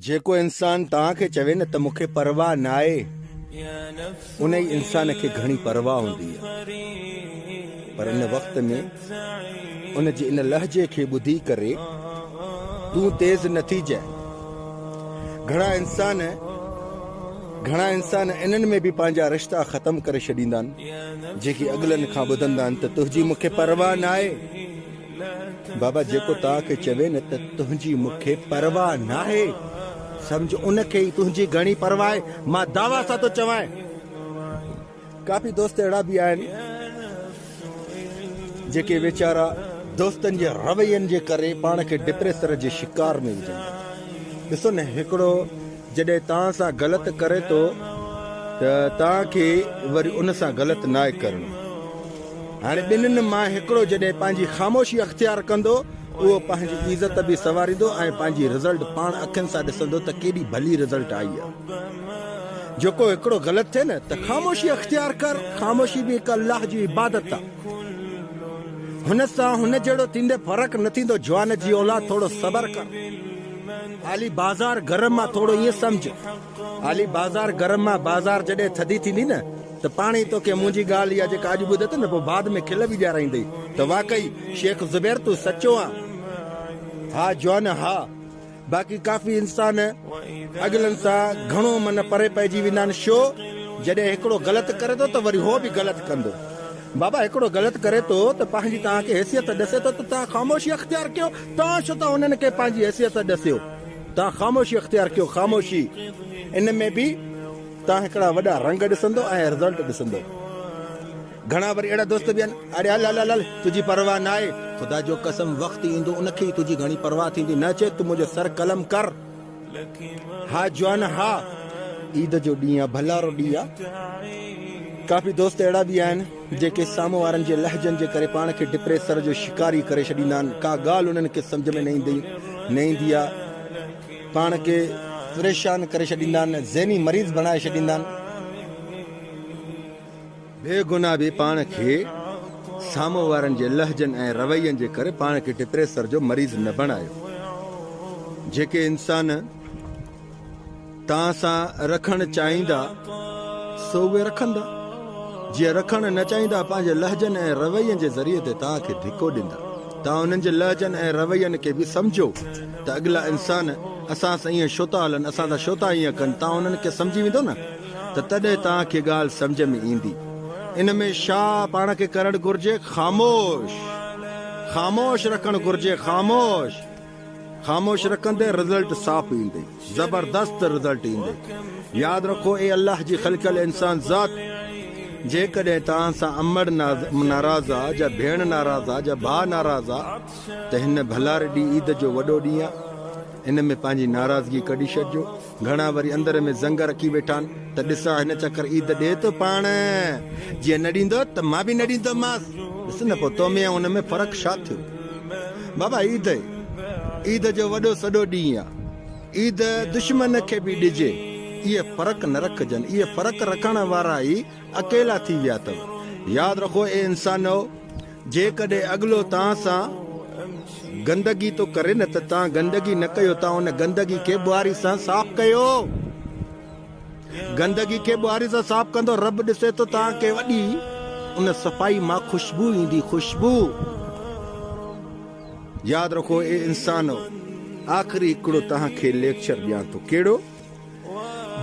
جيڪو انسان توهان کي چوي نه ته مون کي پرواهه ناهي، انهي انسان کي گهڻي پرواهه هوندي آهي. پر ان وقت ۾ ان جي ان لهجي کي ٻڌي ڪري تون تيز نه ٿيجانء. گهڻا انسان گهڻا انسان انهن ۾ به پنهنجا رشتا ختم ڪري ڇڏيندا آهن، جيڪي اڳلن کان ٻڌندا آهن ته تنهنجي مون کي پرواهه ناهي. بابا جيڪو توهان کي چوي نه ته تنهنجي مون کي پرواهه ناهي، سمجهه ان کي ئي تنهنجي گهڻي پرواهه آهي، مان دعويٰ سان ٿو چوانء. ڪافي دوست اهڙا به آهن جيڪي ويچارا دوستن جي روين جي ڪري پاڻ کي ڊپريسر جي شڪار ۾ وجهن ٿا. ڏسو نه هڪڙو جڏهن توهان سان غلط ڪري ٿو ته توهان کي وري ان سان غلط ناهي ڪرڻو. هاڻي ٻنهين مان هڪڙو جڏهن پنهنجي خاموشي اختيار ڪندو، اهو پنهنجي عزت به سنواريندو ۽ پنهنجي رزلٽ پاڻ اکين سان ڏسندو ته ڪيڏي ڀلي رزلٽ آئي آهي. جيڪو هڪڙو غلط ٿئي نه ته خاموشي اختيار ڪر، خاموشي به هڪ الله جي عبادت آهي. هن سان هن جهڙو ٿيندي فرق نه ٿيندو، جوان جي اولاد ٿورو صبر ڪر. حالي بازار گرم آ ٿورو ائين سمجهه. حالي بازار گرم آ، بازار جڏهن ٿڌي ٿيندي نه ته پاڻ ئي توکي منهنجي ڳالهه اها جيڪا اڄ ٻڌي ٿو نه پوء بعد ۾ کل به ڏيارائيندئي ته واقعي شيخ زبير تون سچو آن. ها جوان ها. باقي ڪافي انسان اڳلن سان گهڻو من پري پئجي ويندا آهن شو جڏهن هڪڙو غلط ڪري ٿو ته وري هو به غلط ڪندو. بابا هڪڙو غلط ڪري ٿو ته پنهنجي توهان کي حيثيت ڏسي ٿو ته توهان خاموشي اختيار ڪيو توهان ڇو ٿا انهن کي پنهنجي حيثيت ڏسيو توهان خاموشي اختيار ڪيو خاموشي ان ۾ به توهان هڪڙا وڏا رنگ ڏسندو ۽ رزلٽ ڏسندو گهڻا وري اهڙا دوست به آهن اڙي هل هل هل هل تنهنجي پرواهه ناهي خدا جو قسم وقت ايندو ان کي ئي تنهنجي گهڻي پرواهه ٿيندي نه چئي تون منهنجو سر قلم ڪر. ها جوان ها عيد جو ڏينهن آ ڀلارو ڏينهن آ ڪافي دوست اهڙا به آهن جيڪي سامهون وارن جي لهجن جي ڪري پاڻ کي ڊپريسر جو شڪار ئي ڪري ڇڏيندا آهن ڪا ڳالهه انهن کي سمجهه ۾ نه ايندي نه ايندي آ پاڻ کي پريشان ڪري ڇڏيندا آهن ذهني مريض بڻائي ڇڏيندا آهن. بي گناهه به پاڻ کي سامهون وارن جي لهجن ۽ روين جي ڪري پاڻ کي ڊپريسر جو مريض نه بڻايو. جيڪي انسان توهان سان رکڻ چاهيندا سو اهي رکندا، جي رکڻ نه چاهيندا پنهنجي لهجن ۽ روين جي ذريعي تي توهان کي ڌڪو ڏيندا. توهان انهن جي لهجن ۽ روين کي به سمجهو ته اڳلا انسان اسان سان ائين ڇو ٿا هلن، اسان سان ڇو ٿا ائين ڪن، توهان انهن کي سمجهي ويندو نه. ته تڏهن توهان کي ڳالهه سمجهه ۾ ايندي. ان ۾ ڇا پاڻ کي ڪرڻ گهرجي؟ خاموش! خاموش رکڻ گهرجي، خاموش! خاموش رکندي رزلٽ صاف ايندي، زبردست رزلٽ ايندي. ياد رکو اي الله جي خلقيل انسان ذات! جيڪڏهن توهان سان امڙ ناراض آ جا ڀيڻ ناراض آ جا ڀاء ناراض آ ته هن ڀلاري ڏينهن عيد جو وڏو ڏينهن آ، ان ۾ پنهنجي ناراضگي ڪڍي ڇڏجو. گهڻا وري اندر ۾ زنگ رکي ويٺا آهن ته ڏسان هن چڪر عيد ڏي ٿو پاڻ، جيئن نه ڏيندو ته مان به نه ڏيندومانس. ڏس نه پوء تو ۾ ۽ ان ۾ فرق ڇا ٿيو؟ بابا عيد اهي، عيد جو وڏو سڏو ڏينهن آ. عيد دشمن کي به ڏجي، اهي فرق نه رکجن، اهي فرق رکڻ وارا ئي اڪيلا ٿي ويا اٿو. ياد رکو اي انسانؤ! جيڪڏهن اڳلو توهان سان گندگي ٿو ڪري نه ته توهان گندگي نه ڪيو، توهان ان گندگي کي ٻهاري سان صاف ڪيو. گندگي کي ٻهاري سان صاف ڪندو رب ڏسي ٿو توهان کي وڏي ان صفائي مان خوشبو ايندي، خوشبو. ياد رکو اي انسانؤ! آخري هڪڙو توهان کي ليڪچر ڏيان ٿو. ڪهڙو؟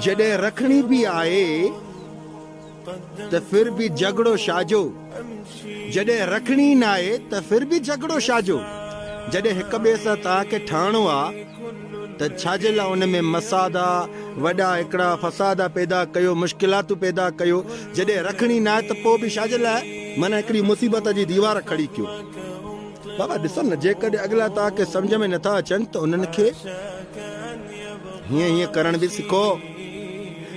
جڏهن رکڻي به آهي ته ڦر به جهڳڙو شاجو، جڏهن رکڻي ناهي ته ڦر به جهڳڙو شاجو. جڏهن هڪ ٻئي سان توهان کي ٺهڻو آ ته ڇاجي لاء ان ۾ مسادا، وڏا هڪڙا فسادا پيدا ڪيو، مشڪلاتون پيدا ڪيو. جڏهن رکڻي ناهي ته پوء به شاجي لاء معنيٰ هڪڙي مصيبت جي ديوار کڙي ڪيو. بابا ڏسو نه جيڪڏهن اڳلا توهان کي سمجهه ۾ نٿا اچن ته انهن کي هيئن هيئن ڪرڻ به سکو.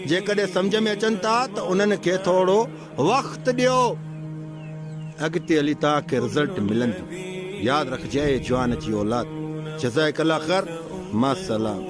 جيڪڏهن سمجهه ۾ اچن ٿا ته انهن کي ٿورو وقت ڏيو. اڳتي هلي توهان کي رزلٽ ملندي. ياد رکجي اي جوان جي اولاد. جزائڪ الله خير. مع السلام.